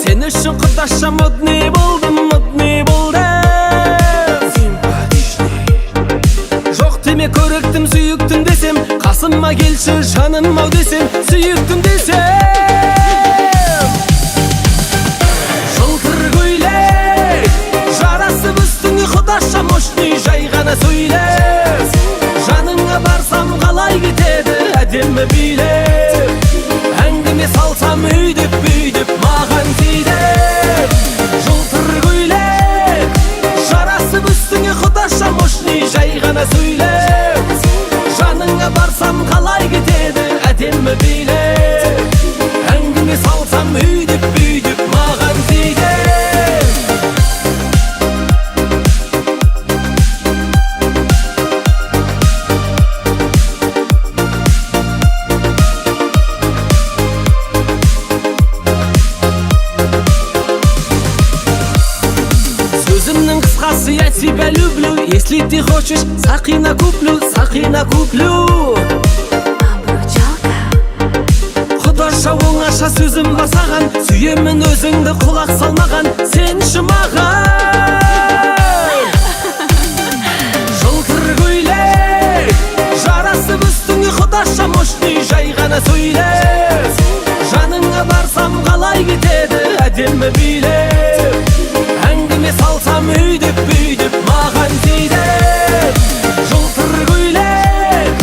Сен үшін құдаша модный болдым, модный болдым. Симпатичный. Жоқ деме, көріктім, сүйіктім десем, қасыма келші, жаным ау десем, сүйіктім десем. Жылтыр көйлек жарасып үстіңе, құдаша мощный, жай ғана сөйлеп. Жаныңа барсам қалай кетеді әдемі билеп. Әңгіме салсам өйдіп бүйдіп маған тиді. Жылтыр көйлек жарасып үстіңе, құдаша мощный, жай ғана сөйлеп. Жаныңа барсам қалай кетеді әдемі билеп. Әңгіме салсам өйдіп бүйдіп маған тиді. Сөзімнің қысқасы, я тебя люблю. Если ты хочешь, сақина куплю, сақина куплю. Обручалка. Құдаша, оңаша сөзім бар саған. Сүйемін өзіңді, құлақ салмаған сенші маған. Жылтыр көйлек жарасып үстіңе, құдаша мощный, жай ғана сөйлеп. Жаныңа барсам қалай кетеді әдемі билеп. Әңгіме салсам өйдіп бүйдіп маған тиді. Жылтыр көйлек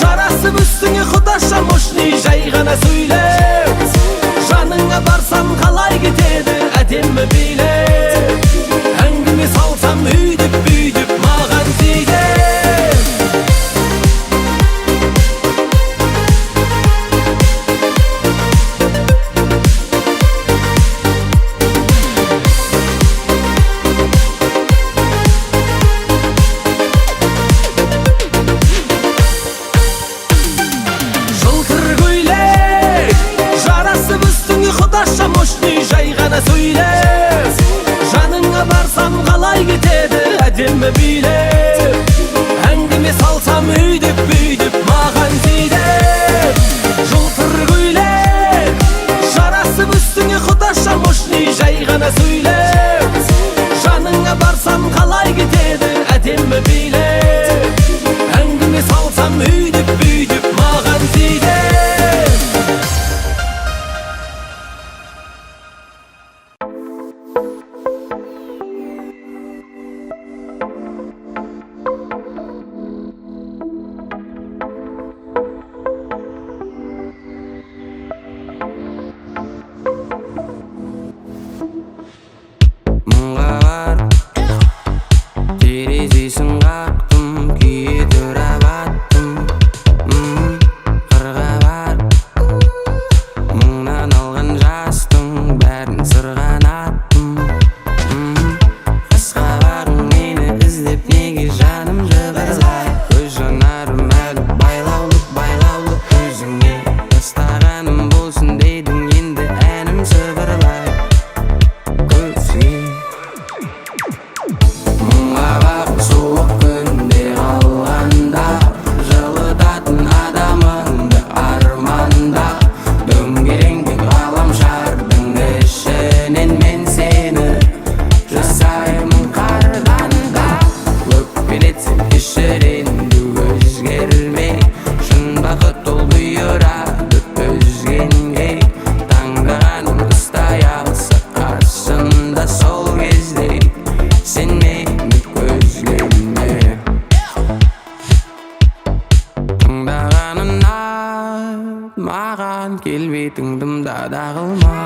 жарасып үстіңе, құдаша мощный, жай ғана сөйлеп. Жаныңа барсам қалай кетеді әдемі билеп. Әңгіме салсам өйдіп бүйдіп маған тиді. Жылтыр көйлек жарасып үстіңе, құдаша мощный, жай ғана сөйлеп. Жаныңа барсам қалай кетеді әдемі билеп. Әңгіме салсам өйдіп бүйдіп маған тиді. Жылтыр көйлек жарасып үстіңе, құдаша мощный, жай ғана сөйлеп. Жаныңа барсам қалай кетеді әдемі билеп. Әңгіме салсам өйдіп бүйдіп маған тиді. Мыңға барып терезесін қақтым, күйе тұра баттым. Қырға барып мыңнан алған жастың бәрін сырғанаттым. Қасқа бағың мені іздеп неге жаным жыбырлай? Көз жанарым әлі байлаулы, байлаулы өзіңе. Тастағаным болсын дедің, енді әнім сыбырлай көзіңе. Мыңға барып суық күнде қалғанда, жылытатын адамыңды арманда. Дөңгеленген ғаламшардың ішінен мен сені жасаймын қардан да. Өкпелетсем кешір енді, өзгерме. Шын бақыт ол бұйырады өзгенге. Таңдағанын ұстай алса қасында, сол кезде сен мені көзлеме. Тыңдағанын маған келбетің дымда да қылма,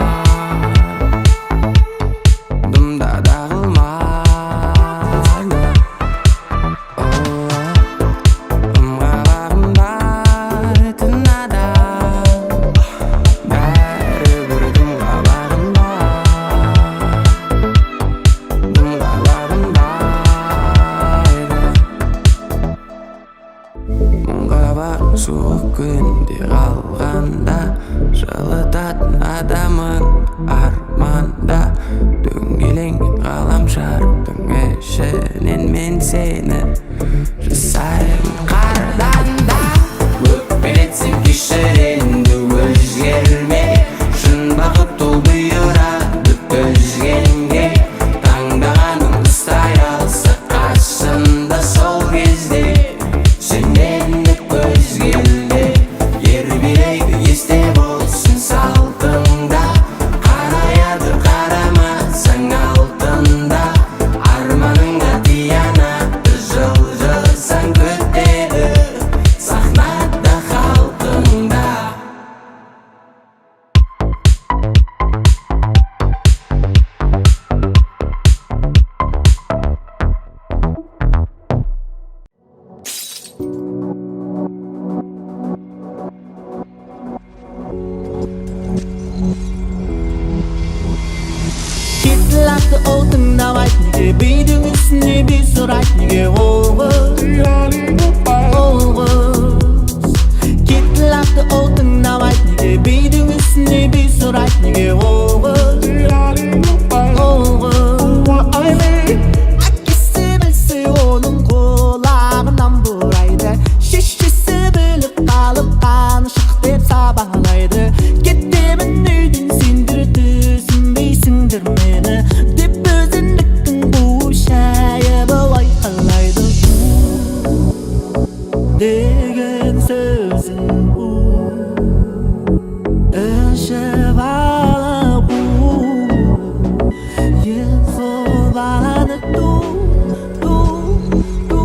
дымда да қылма. Ым қабағымда адам, бәрібір дым қабағымда, дым қабағымда. Мыңға барып суық күнде қалғанда, жылытатын адамың. Бейби, есте болсын салтыңда. Қараяды қарамасаң алтында. Арманыңа тиянады, жылжысаң күтеді сахнада халқыңда. Кетті лақты ол тыңдамайды. Неге бидің үстіне би сұрайды? Неге ол қыз, ол қыз? Кетті лақты ол тыңдамайды. Неге бидің үстіне би сұрайды? Неге ол қыз, ол қыз? Әкесі білсе, оның құлағынан бұрайды. Шешесі біліп қалып, қаншық деп сабалайды. Кетемін үйден, сендер түсінбейсіңдер мені деп, өзінікін қуып шайып айқайлайды. Деген сөзін ішіп алып, ең сол баланы ту ту ту.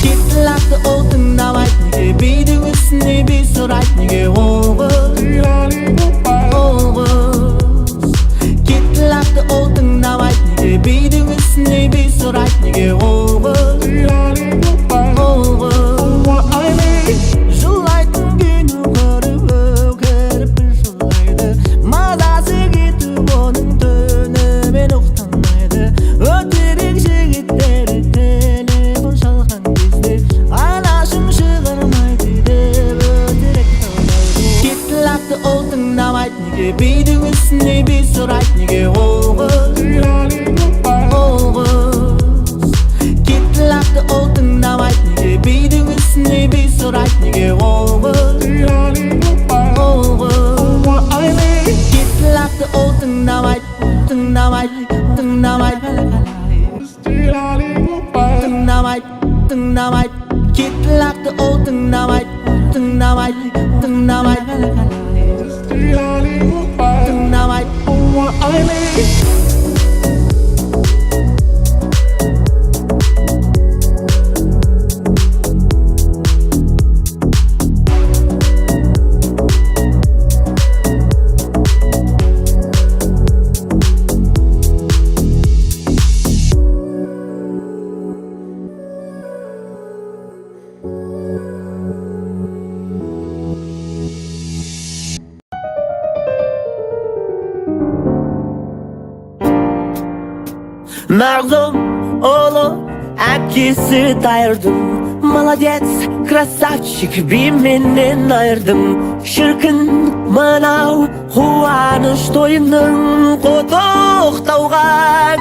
Кетті лақты ол тыңдамайды. Неге бидің үстіне би сұрайды? Неге ол қыз, ол қыз? Кетті лақты ол тыңдамайды. Неге бидің үстіне би сұрайды? Неге ол қыз, ол қыз? Жылайтын күйні көріп, өкіріп жылайды. Мазасы кетіп оның, түнімен ұйықтамайды. Өтірік жігіттер телефон шалған кезде, анашым шығармайды деп өтірік алдайды. Кетті лақты ол тыңдамайды. Неге бидің үстіне би сұрайды? Неге ол қыз, ол қыз? Кетті лақты ол тыңдамайды. Неге бидің үстіне би сұрайды? Неге ол қыз, ол қыз? Кетті лақты ол тыңдамайды, тыңдамайды, тыңдамайды, тыңдамайды, тыңдамайды. Кетті лақты ол тыңдамайды, тыңдамайды, тыңдамайды, тыңдамайды. Мағзұм ұлы әкесі Дайырдың. Молодец, красавчик, би менен айырдың. Шіркін, мынау қуаныш тойының құттықтауға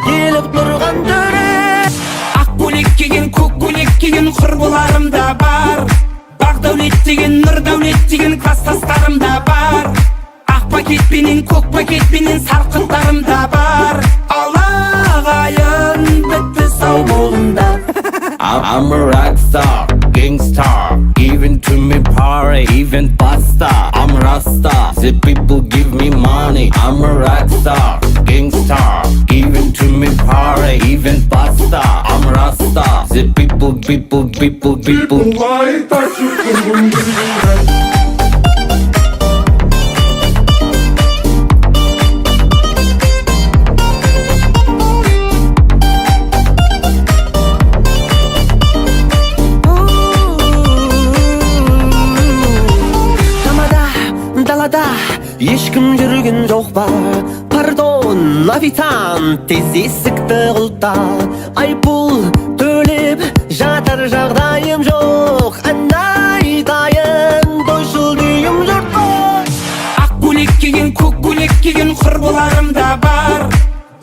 келіп тұрған түрі. Ақ көйлек киген, көк көйлек киген құрбыларым да бар. Бақдәулет деген, Нұрдәулет деген класстастарым да бар. Ақ пакетпенен, көк пакетпенен сарқыттарым да бар. Ал ағайын, бітті, сау болыңдар. I'm a rock star, gangsta. Even to me party, even pasta. I'm Rasta, the people give me money. I'm a rock star, gangsta. Even to me party, even pasta. I'm Rasta, the people, people, people, people. Тамада далада ешкім жүрген жоқ па? Пардон, официант, тез есікті құлта. Айыппұл төлеп жатар жағдайым жоқ. Ән айтайын, тойшыл дүйім жұртқа. Ақ көйлек киген, көк көйлек киген құрбыларым да бар.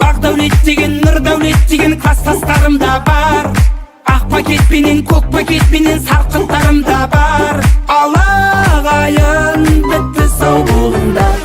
Бақдәулет деген, Нұрдәулет деген класстастарым да бар. Ақ пакетпенен, көк пакетпенен сарқыттарым да бар. Ал ағайын, бітті, сау болыңдар.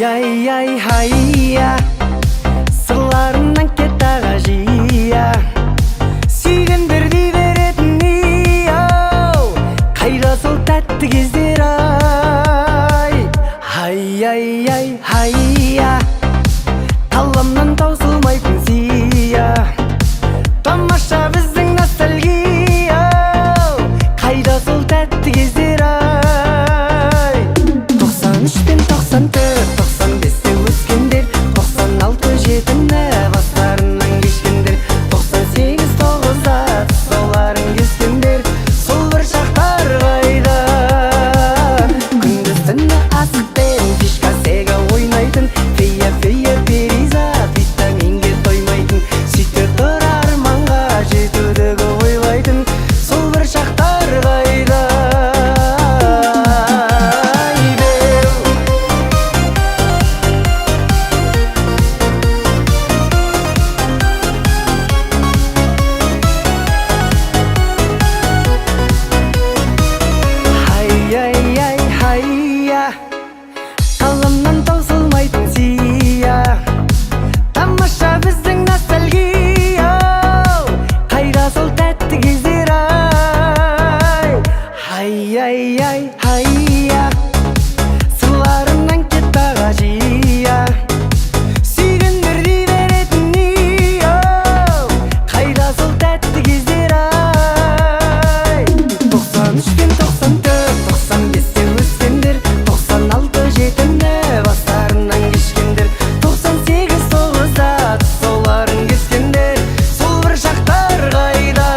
Ай-яй-яй, хай-я. Сырларымнан кет аға жия. Сүйгендер дей беретін ау. Қайда сол тәтті кездер ай? Ай-яй-яй, хай-я. Қаламнан таусылмайтын сия. Тамаша біздің ностальгия. Қайда сол тәтті кездер ай? 93 пен 94, 95-те өскендер, 96 жетіні бастарынан кешкендер, 98 тоғызда тұсауларын кескендер, сол бір шақтар қайда? Күндіз түні асықпен фишка, сега ойнайтын, фея, фея, перизат, витаминге тоймайтын, сөйте тұра арманға жетуді көп ойлайтын, сол бір шақтар қайда? Ай, беу. Ай-яй-яй, хай-я. Қаламнан таусылмайтын сия. Тамаша біздің ностальгия. Қайда сол тәтті кездер ай? Ай-яй-яй, хай-я. Сырларымнан кет аға жия. Сүйгендер дей беретін ау. Қайда сол тәтті кездер ай? 93 пен 94, 95-те өскендер, 96 жетіні бастарынан кешкендер, 98 тоғызда тұсауларын кескендер, сол бір шақтар қайда?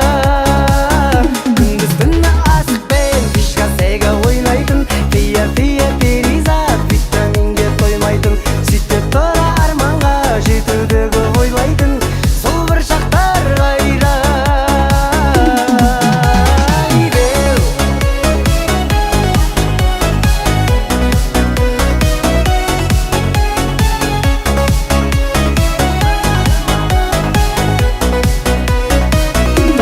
Күндіз түні асықпен фишка, сега ойнайтын, фея, фея, перизат, витаминге тоймайтын, сөйте тұра арманға жетуді көп ойлайтын, сол бір шақтар қайда? Ай, беу.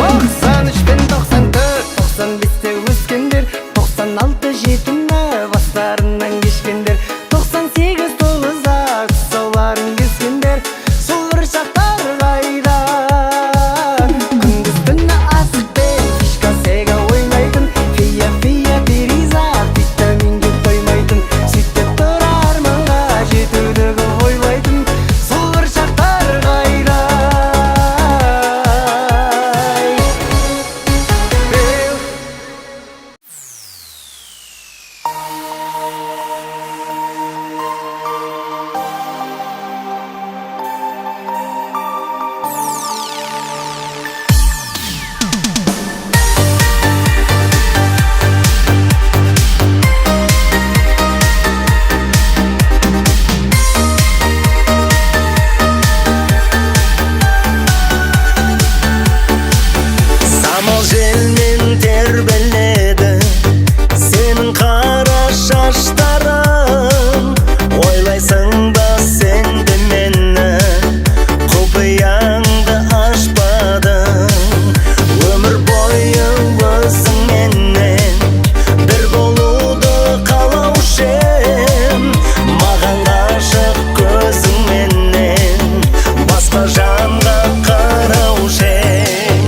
93 пен 94, 95-те өскендер, 96 жетіні бастарынан кешкендер, 98 тоғызда тұсауларын кескендер, сол бір шақтар қайда? Күндіз түні асықпен фишка, сега ойнайтын, фея, фея, перизат, витаминге тоймайтын, сөйте тұра арманға жетуді көп ойлайтын, сол бір шақтар қайда? Беу. Самал желмен тербеледі сенің қара шаштарың. Ойлайсың ба сен де мені, құпияңды ашпадың. Өмір бойы өзіңменен бір болуды қалаушы ем. Маған ғашық көзіңменен басқа жанға қараушы ең.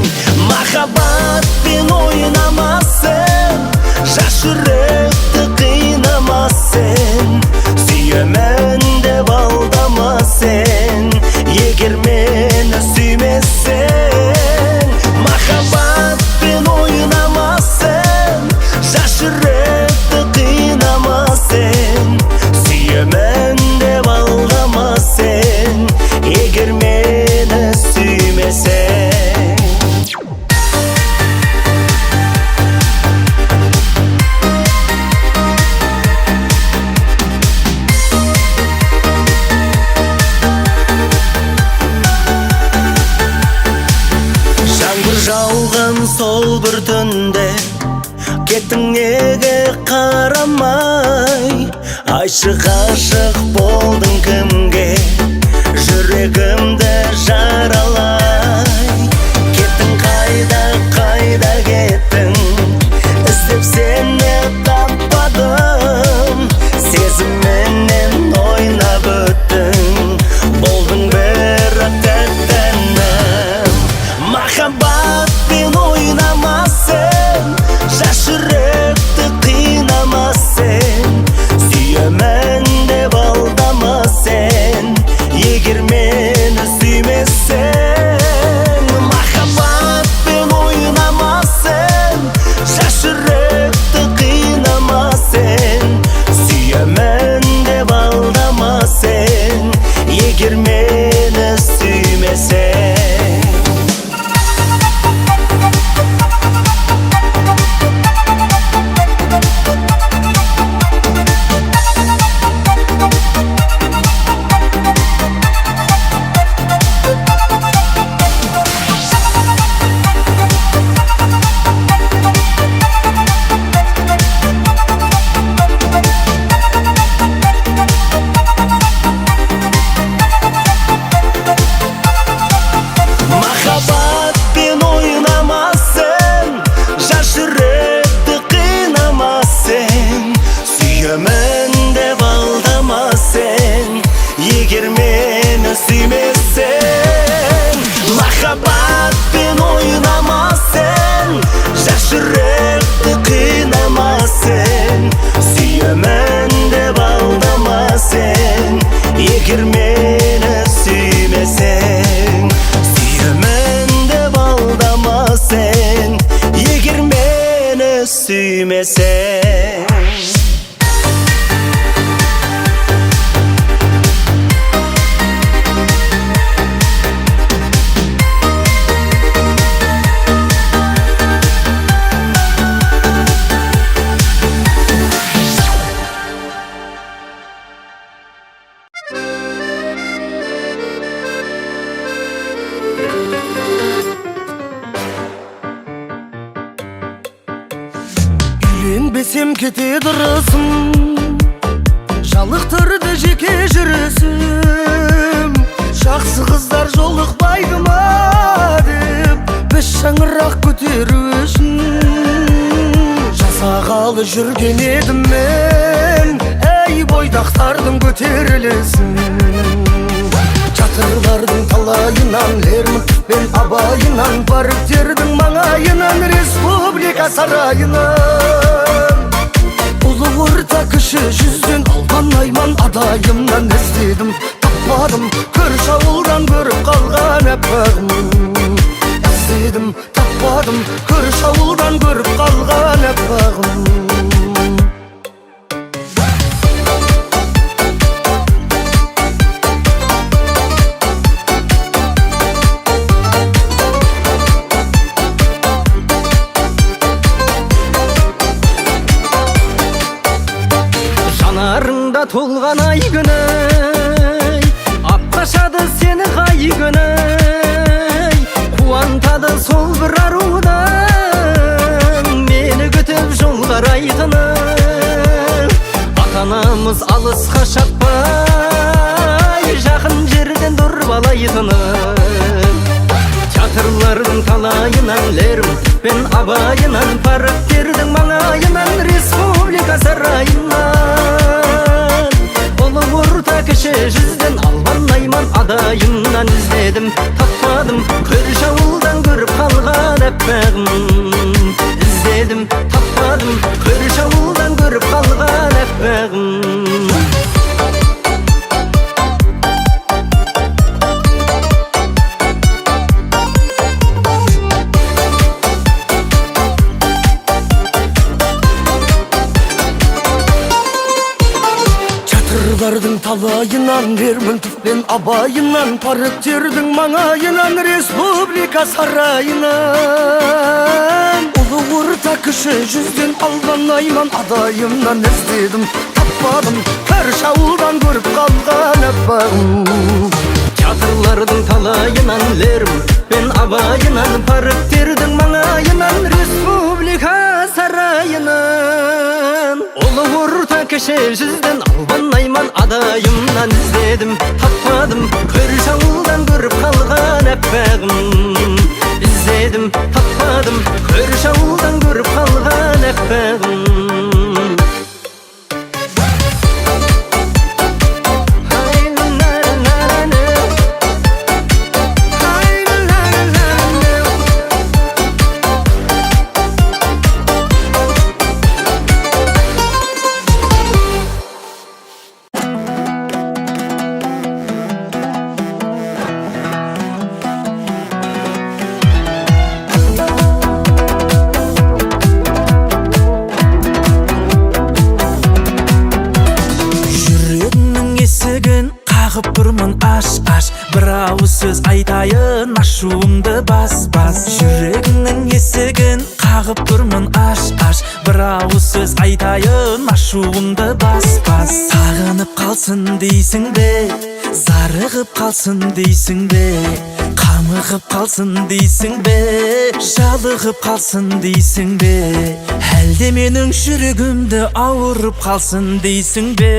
Махаббатпен ойнамасын, жас жүректі қинамасын. Сүйемін деп алдама сен, егер мені сүймесең. Махаббатпен ойнамасын, жас жүректі қинамасын. Сүйемін деп алдама сен, егер мені сүймесең. Жаңбыр жауған сол бір түнде кеттің неге қарамай? Айтшы, ғашық болдың кімге, жүрегімді жаралай? Кеттің қайда, қайда кеттің? Іздеп сені таппадым. Сезімменен ойнап Сүйемін деп алдама сен, егер мені сүймесең. Махаббатпен ойнама сен, жас жүректі қинама сен. Сүйемін деп алдама сен, егер мені сүймесең. Сүйемін деп алдама сен, егер мені сүймесең. Үйленбесем кетеді ырысым, жалықтырды жеке жүрісім. Жақсы қыздар жолықпайды ма деп, біз шаңырақ көтеру үшін жасағалы жүрген едім мен. Әй, бойдақтардың көтерілісін, жатырлардың талайынан, Лермонтов пен Абайынан, парктердің маңайынан, Республика сарайынан, ұлы, орта, кіші жүзден, алған айман адайымнан іздедім, таппадым. Көрші ауылдан көріп қалған аппағым. Іздедім, таппадым, көрші ауылдан көріп қалған аппағым. Жанарыңда толған ай, күні апқашады сені қай күні, қуантады сол бір арудың мені күтіп жол қарайтыны. Ата анамыз алысқа шаппай, жақын жерден дорбалайтыны. Театрлардың талайынан, Лермонтов пен Абайынан, парктердің маңайынан, Республика сарайынан, ұлы, орта, кіші жүзден, албан, найман адайымнан іздедім, таппадым. Көрші ауылдан көріп қалған аппағым. Іздедім, таппадым, көрші ауылдан көріп қалған аппағым. Театрлардың талайынан, Лермонтов пен Абайынан, парктердің маңайынан, Республика сарайынан, ұлы, орта, кіші жүзден, албан, найман адайымнан іздедім, таппадым. Көрші ауылдан көріп қалған аппағым. Театрлардың талайынан, Лермонтов пен Абайынан, парктердің маңайынан, Республика сарайынан, ұлы, орта, кіші жүзден, албан, найман адайымнан іздедім, таппадым. Көрші ауылдан көріп қалған аппағым. Іздедім, таппадым, көрші ауылдан көріп қалған аппағым. Жүрегіңнің есігін қағып тұрмын, аш, аш, бір ауыз сөз айтайын, ашуыңды бас, бас. Жүрегіңнің есігін қағып тұрмын, аш, аш, бір ауыз сөз айтайын, ашуыңды бас, бас. Сағынып қалсын дейсің бе, зарығып қалсын дейсің бе, қамығып қалсын дейсің бе, жалығып қалсын дейсің бе, әлде менің жүрегімді ауырып қалсын дейсің бе?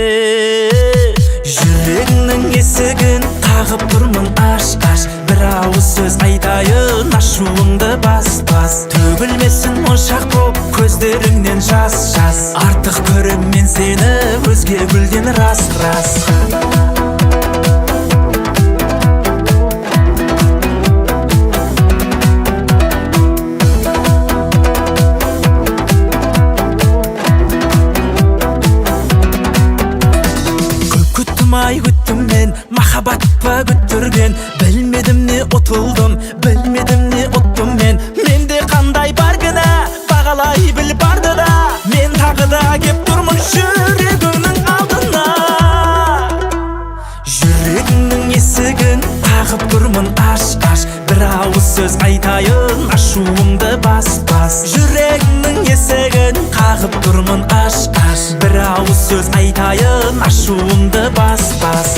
Жүрегіңнің есігін қағып тұрмын аш аш. Бір ауыз сөз айтайын, ашуыңды бас бас. Төгілмесін моншақ боп көздеріңнен жас жас. Артық көрем мен сені өзге гүлден, рас рас. Көп күттім ай, күттім мен, махаббат па күттірген. Білмедім не ұтылдым, білмедім не ұттым мен. Менде қандай бар кінә, бағалай біл барды да. Мен тағы да кеп тұрмын жүрегіңнің алдына. Жүрегіңнің есігін қағып тұрмын аш аш. Бір ауыз сөз айтайын, ашуыңды бас бас. Жүрегіңнің есігін қағып тұрмын аш аш. Бір ауыз сөз айтайын, ашуыңды бас бас.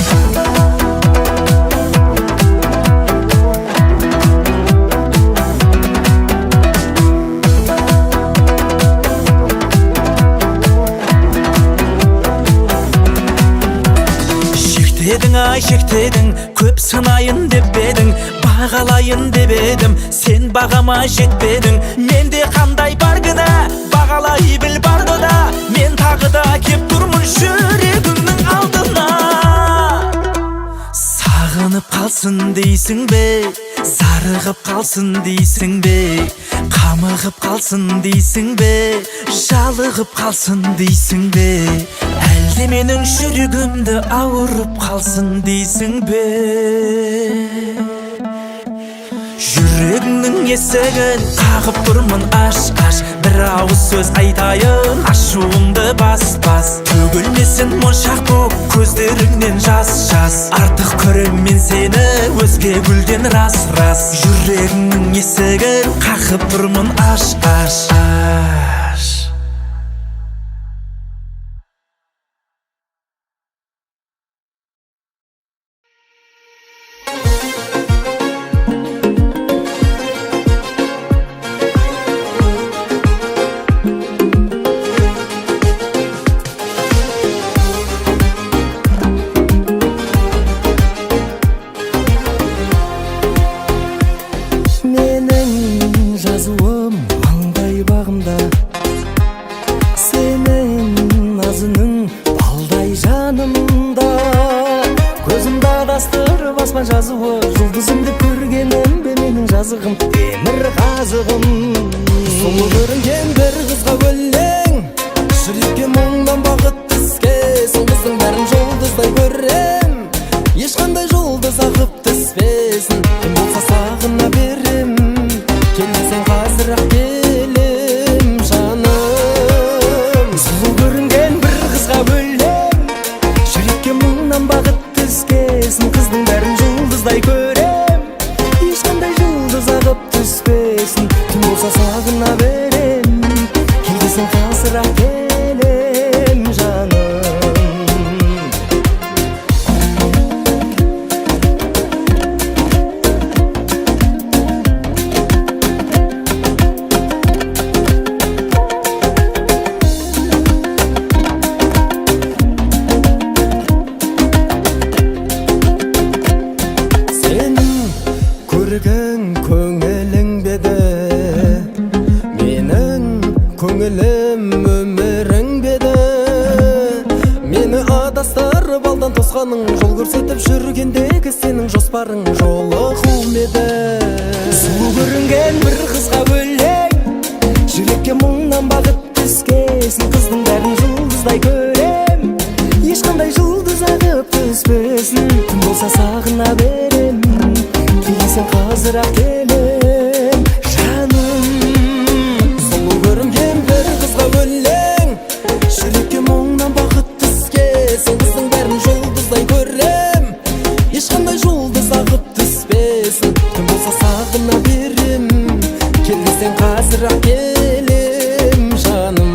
Шектедің ай, шектедің, көп сынайын деп едің, бағалайын деп едім, сен бағама жетпедің. Менде қандай бар кінә, бағалай біл барды да. Мен тағы да кеп тұрмын жүрегіңнің алдына. Сағынып қалсын дейсің бе, зарығып қалсын дейсің бе, қамығып қалсын дейсің бе, жалығып қалсын дейсің бе, әлде менің жүрегімді ауырып қалсын дейсің бе? Жүрегіңнің есігін қағып тұрмын аш аш. Бір ауыз сөз айтайын, ашуыңды бас бас. Төгілмесін моншақ боп көздеріңнен жас жас. Артық көрем мен сені өзге гүлден, рас рас. Жүрегіңнің есігін қағып тұрмын аш аш аш. Менің жазуым маңдай бағымда, сенің назының балдай жанымда. Көзімді адастырып аспан жазуы, жұлдызым деп көргенім бе менің жазығым, темір қазығым. Сұлу көрінген бір қызға өлең, жүрекке мұңнан бағыт түскесін. Қыздың бәрін жұлдыздай көрем, ешқандай жұлдыз ағып түспесін. Кім болса сағына берем, келмесең қазір-ақ келем жаным. Сұлу көрінген бір қызға өлем, жүрекке мұңнан бағыт түскесін. Қыздың бәрін жұлдыздай көрем, ешқандай жұлдыз ағып түспесін. Түн болса сағына берем, келмесең қазір-ақ келем жаным. Сенің көргің көңілің беді, менің көңілім өмірің беді. Мені адастырып алдан тосқаның, жол көрсетіп жүргендегі сенің жоспарың жолығу еді. Сұлу көрінген бір қызға өлең, жүрекке мұңнан бағыт түскесін. Қыздың бәрін жұлдыздай көрем, ешқандай жұлдыз ағып түспесін. Түн болса сағына берем, келсең қазір-ақ келем жаным. Сұлу көрінген бір қызға өлең, жүрекке мұңнан бағыт түскесін. Қыздың бәрін жұлдыздай көрем, ешқандай жұлдыз ағып түспесін. Түн болса сағына берем, келсең қазір-ақ келем жаным.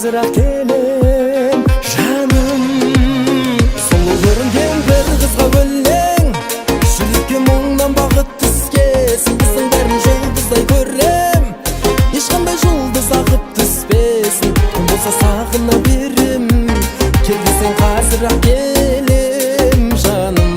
Қазір ақ келем, жаным. Сұлу көрінген бір қызға өлең, жүрекке мұңнан бақыт түскесін. Қыздың бәрін жұлдыздай көрем, ешқандай жұлдыз ағып түспесін. Күн болса, сағына берем. Кел десең, қазір ақ келем, жаным.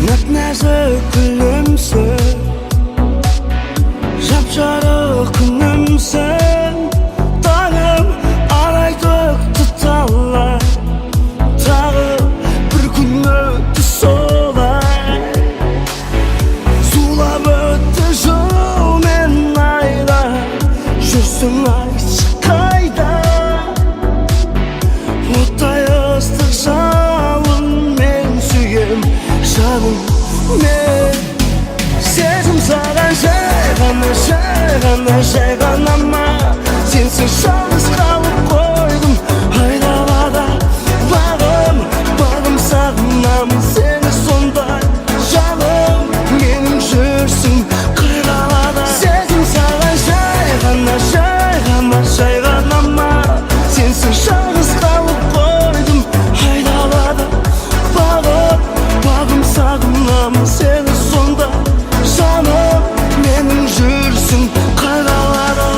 Нәп-нәзік гүлімсің, жап жарық күнімсің. Таңым арай төкті талай, тағы бір күн өтті солай. Зулап өтті жыл мен айлар, жүрсің, айтшы, қайда? Оттай ыстық жалынмен сүйем, жаным мен. Сезім саған жай ғана, жай ғана, жай ғана ма? Сенсіз жалғыз қалып қойдым айдалада. Бағым, бағым, сағынамын сені сондай. Жаным менің, жүрсің қай қалада? Сезім саған жай ғана, жай ғана, жай ғана ма? Сенсіз жалғыз қалып қойдым айдалада. Бағым, бағым, сағынамын сені сонда. Жаным менің, жүрсің қай қалада?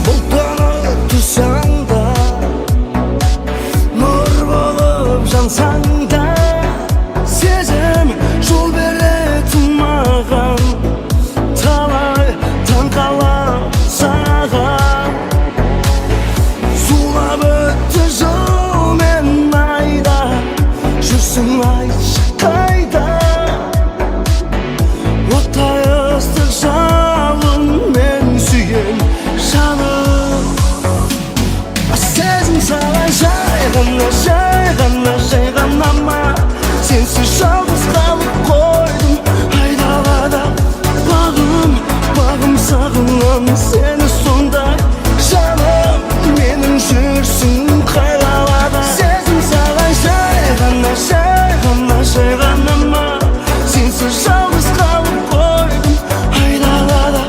Бұлттанып тұрсаң да, нұр болып жансаң да, сезім жол беретін маған. Талай таң қалам саған. Зулап өтті жыл мен айда, жүрсің, айтшы, қайда? Оттай ыстық жалынмен сүйем, жаным. Сезім саған жай ғана, жай ғана, жай ғана ма? Сенсіз жалғыз қалып қойдым айдалада. Бағым, бағым, сағынамын сені сондай. Жаным менің, жүрсің қай қалада? Сезім саған жай ғана, жай ғана, жай ғана ма? Сенсіз жалғыз қалып қойдым айдалада.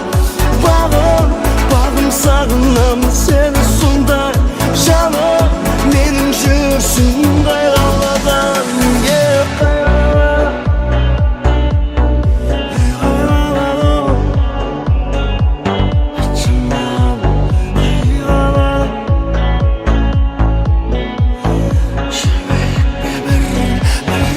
Бағым, бағым, сағынамын сені сондай. Жаным менің, жүрсің қай қалада? Е, қай қалада? Қай қалада? Айтшы маған, қай қалада? Жүрмейік пе бір қалада?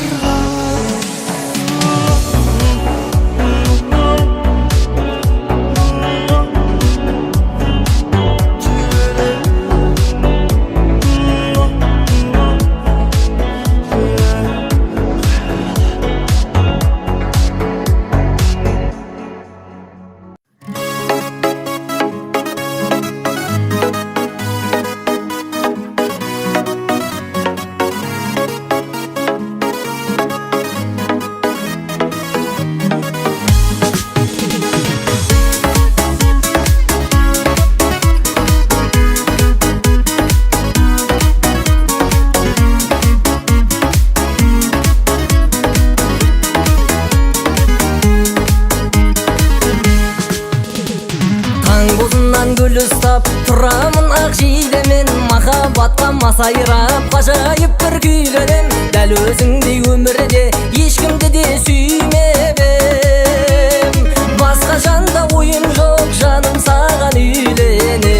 Таң бозынан гүл ұстап тұрамын ақ жидемен. Махаббатқа масайрап, ғажайып бір күйленем. Дәл өзіңдей өмірде ешкімді де сүймеп ем. Басқа жанда ойым жоқ, жаным, саған үйленем.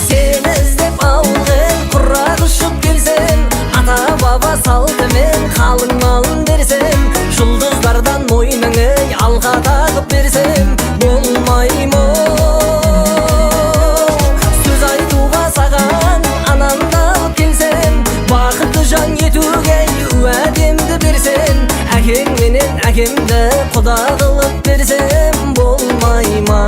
Сені іздеп ауылға құрақ ұшып келсем, ата баба салтымен қалың малын берсем, жұлдыздардан мойныңа алқа тағып берсем болмай ма? Сөз айтуға саған анамды алып келсем, бақытты жан етуге уәдемді берсем. Әкең менен әкемді құда қылып берсем болмай ма?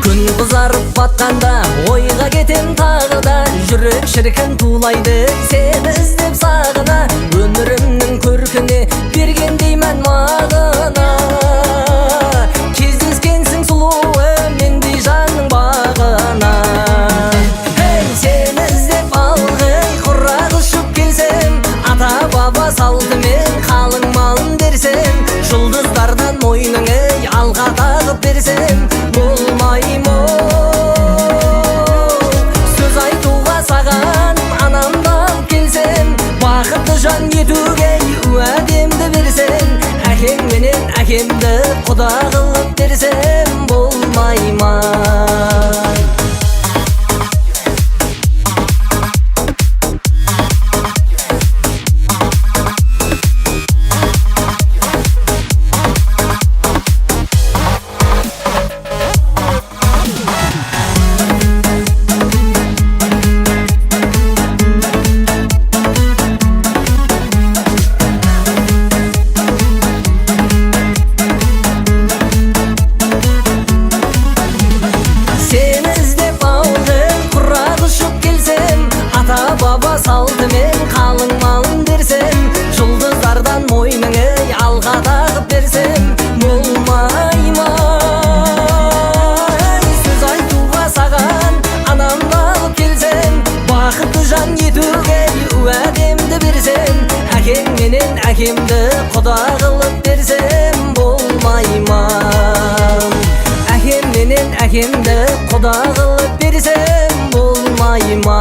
Күн қызарып батқанда ойға кетем тағы да, жүрек шіркін тулайды сені іздеп сағына. Өмірімнің көркіне бергендей мән мағына. Кездескенсің сұлуы мендей жанның бағына. Ей, сені іздеп ылғи құрақ ұшып келсем, ата баба салтымен қалың малын берсем, жұлдыздардан мойныңы алға тағып берсем болмай ма? Сөз айтуға саған анамды алып келсем, бақытты жан етуге уәдемді берсем, әкең менен әкемді құда қылып берсем болмай ма? Сені іздеп алдым құрақ ұшып келсем, ата баба салтымен қалың малын берсем, жұлдыздардан мойныңы алға тағып берсем болмай ма? Сөз айтуға саған анамды алып келсем, бақытты жан етуге уәдемді берсем, әкең менен әкемді құда қылып берсем болмай ма? Әкем менен әкемді құда қылып берсем болмай ма?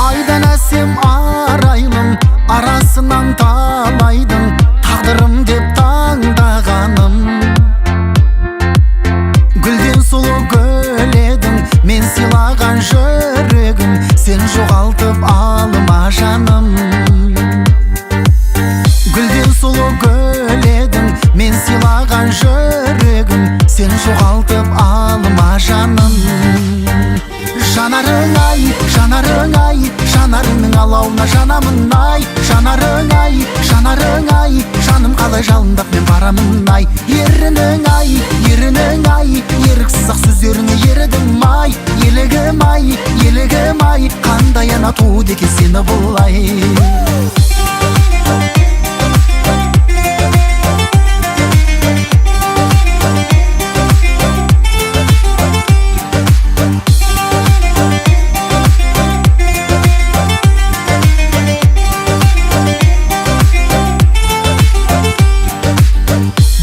Айдан әсем арайлым, арасынан талайдың тағдырым деп таңдағаным. Гүлден сұлу гүл едің, мен сыйлаған жүрегім, сен жоғалтып алма жаным. Гүлден сұлу гүл едің, мен сыйлаған жүрегім, сен жоғалтып алма жаным. Жанарың ай, жанарың ай, жанарыңның алауына жанамын ай. Жанарың ай, жанарың ай, жаным қалай жалындап мен барамын ай. Ерінің ай, ерінің ай, еріксіз ақ сөздеріңе ерідім ай. Елігім ай, елігім ай, қандай ана туды екен сені бұлай.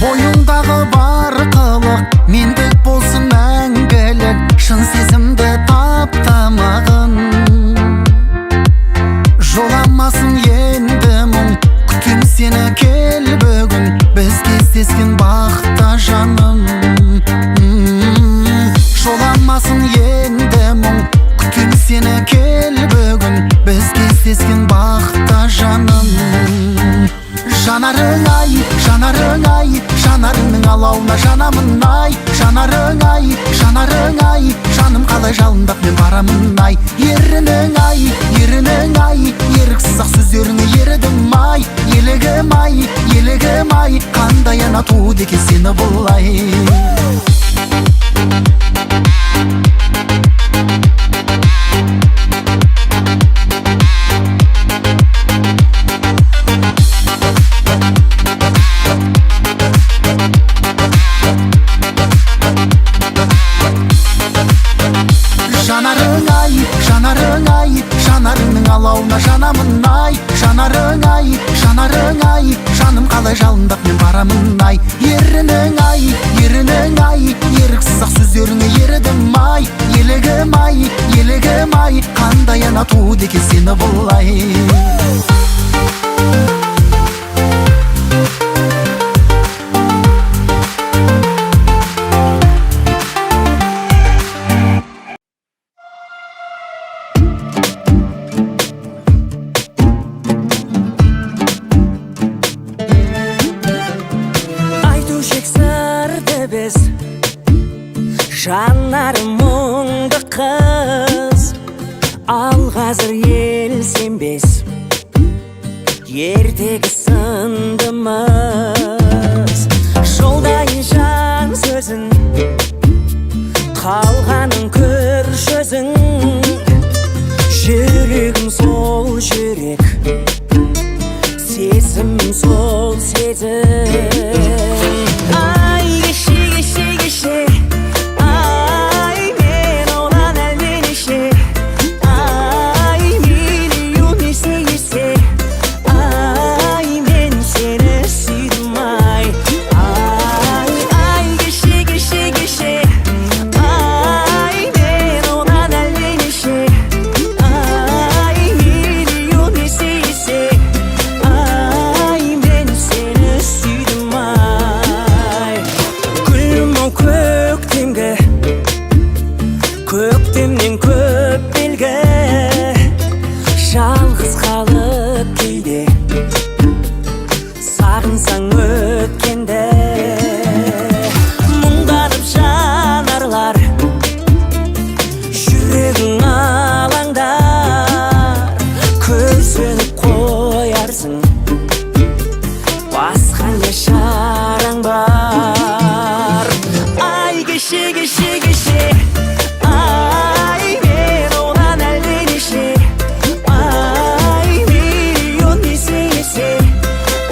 Бойыңдағы бар қылық мендік болсын мәңгілік, шын сезімді таптамағын. Жоламасын енді мұң, күтем сені кел бүгін, біз кездескен бақытта жаным. Жоламасын енді мұң, күтем сені кел бүгін, біз кездескен бақытта жаным. Жанарың ай, жанарың ай, жанарыңның алауына жанамын ай. Жанарың ай, жанарың ай, жаным қалай жалындап мен барамын ай. Ерінің ай, ерінің ай, еріксіз ақ сөздеріңе ерідім ай. Елігім ай, елігім ай, қандай ана туды екен сені бұлай. Қалай жалындап мен барамын ай. Ерінің ай, ерінің ай, еріксіз ақ сөздеріңе ерідім ай. Елігім ай, елігім ай, қандай ана туды екен сені бұлай. Айтушек сырды біз, жанары мұңды қыз. Ал қазір ел сенбес ертегі сындымыз. Жолдайын жан сөзін, қалғанын көр жүзің. Жүрегім сол жүрек, сезімім сол сезім. Ай, кеше, кеше, кеше, ай, мен одан әлденеше, ай, миллион есе есе, ай, мен сені сүйдім ай. Ай, ай, кеше, кеше, кеше, ай, мен одан әлденеше, ай, миллион есе есе, ай, мен сені сүйдім ай. Гүлім ау, көктемгі, көктемнен көп белгі. Жалғыз қалып кейде сағынсаң өткенді, мұңданып жанарлар, жүрегің алаңдар. Күрсініп қоярсың, басқа не шараң бар? Ай, кеше, кеше, кеше, ай, мен одан әлденеше, ай, миллион есе есе,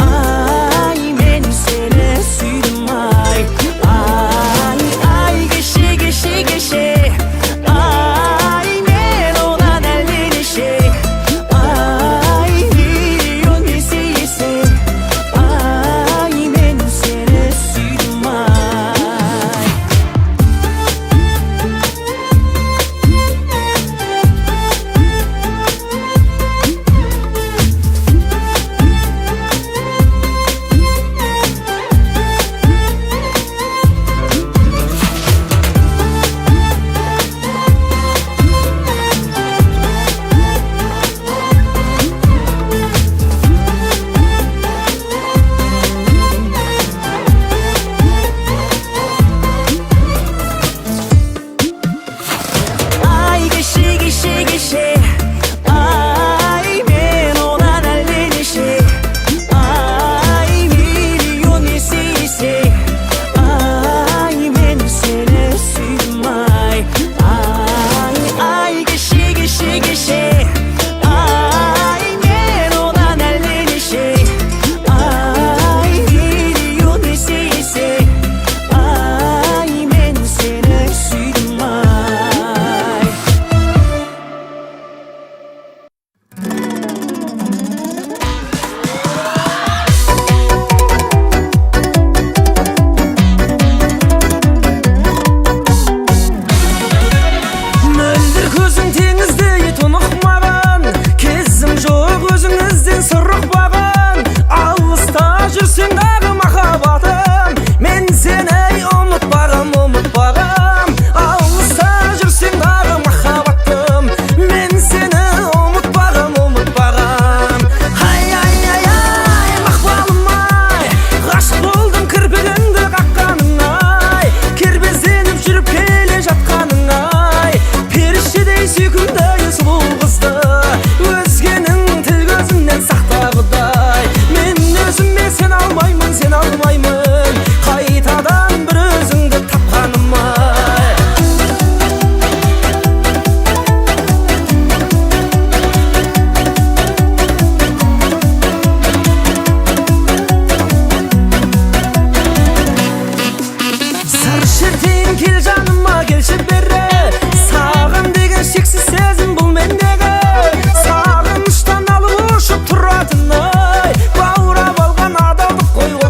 ай, мен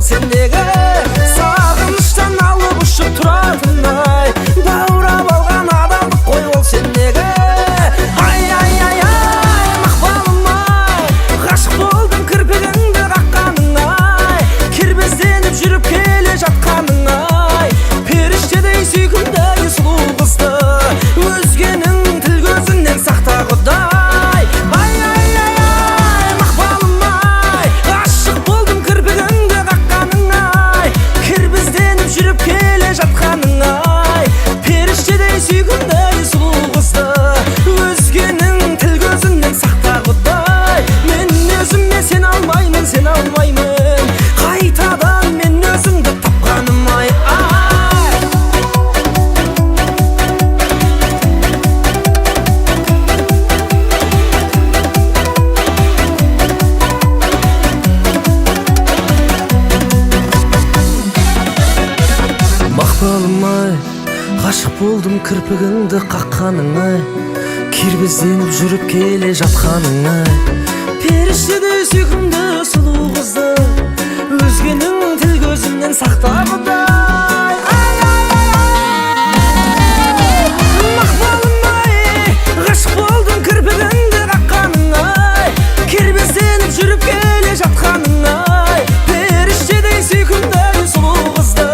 ол сендегі. Сағыныштан алып ұшып тұратын ай, баурап алған адалдық қой ол сендегі. Ай, ай, ай, ай, мақпалым ай, ғашық болдым кірпігіңді қаққаның ай, кербезденіп жүріп келе жатқаның ай, періштедей сүйкімді сұлу қызды өзгенің тіл көзінен сақта құдай. Ай, ай, ай, ай, мақпалым ай, ғашық болдым кірпігіңді қаққаның ай, кербезденіп жүріп келе жатқаның ай, періштедей сүйкімді сұлу қызды өзгенің тіл көзінен сақта құдай. Мен өзіме сене алмаймын, сене алмаймын, қайтадан мен өзіңді тапқаным ай, ай. Мақпалым ай, ғашық болдым кірпігіңді қаққаның ай, кербезденіп жүріп келе жатқаның ай, періштедей сүйкімді сұлу қызды өзгенің тіл көзінен сақта құдай. Ай, ай, ай, ай, мақпалым ай, ғашық болдым кірпігіңді қаққаның ай, кербезденіп жүріп келе жатқаның ай, періштедей сүйкімді сұлу қызды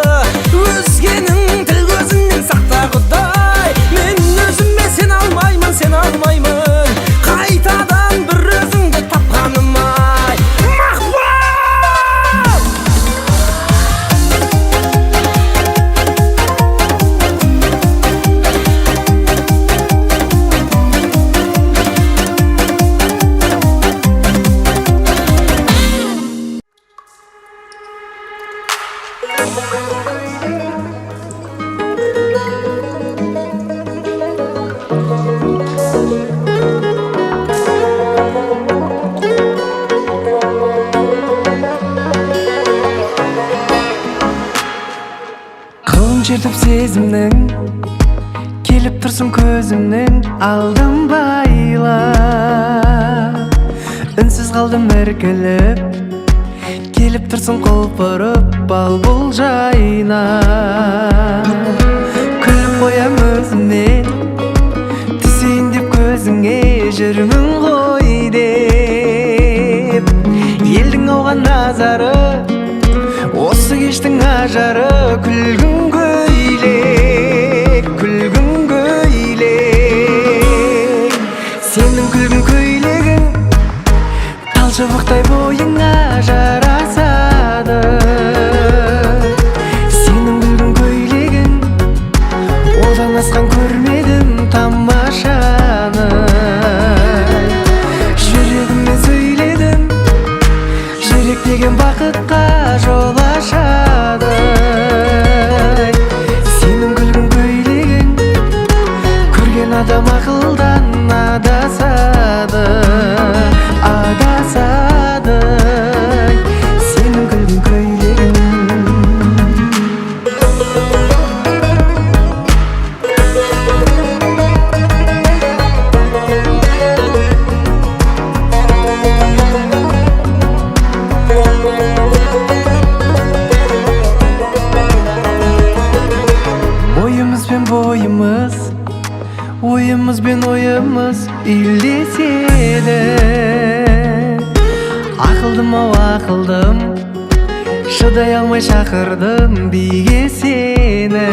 өзгенің тіл көзінен сақта құдай. Мен өзіме сене алмаймын, сене алмаймын, қайтадан бір өзіңді тапқаным ай, мақпал. Қылын шертіп сезімнің, келіп тұрсың көзімнің алдын байлап. Үнсіз қалдым іркіліп, келіп тұрсың құлпырып бал бұл жайнап. Күліп қоям өзімнен, түсейін деп көзіңе жүрмін ғой деп. Елдің оған назары, осы кештің ажары, күлгін көйлек, күлгін көйлек. Сенің күлгін көйлегің тал шыбықтай бойыңа жарасады. Сенің күлгін көйлегің одан асқан көрмедім тамашаны. Жүрегіммен сөйледім, жүрек деген бақытқа жол ашады. Сенің күлгін көйлегің көрген адам ақылдан адасады, адасады. Сенің күлгін көйлегің. Бойымыз бен бойымыз, ойымыз бен ойымыз үйлеседі. Ақылдым ау ақылдым, шыдай алмай шақырдым биге сені.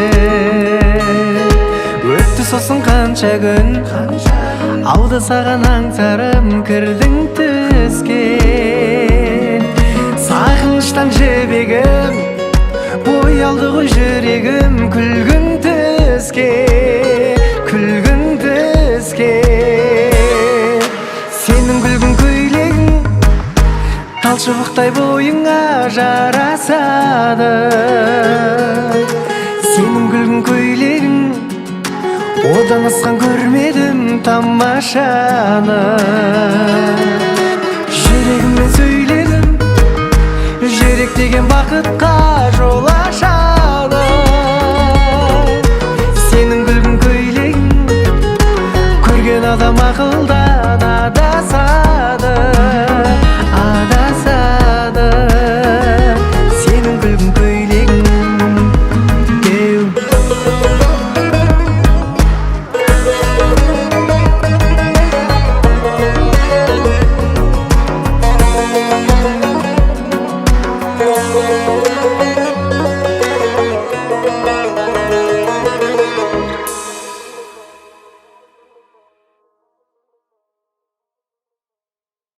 Өтті сосын қанша күн, ауды саған аңсарым кірдің түске. Сағыныштан жібегім, боялды ғой жүрегім күлгін түске, күлгін түске. Сенің күлгін көйлегің тал шыбықтай бойыңа жарасады. Сенің күлгін көйлегің одан асқан көрмедім тамашаны. Жүрегіммен сөйледім, жүрек деген бақытқа жол ашады. Сенің күлгін көйлегің көрген адам ақылдан адасады.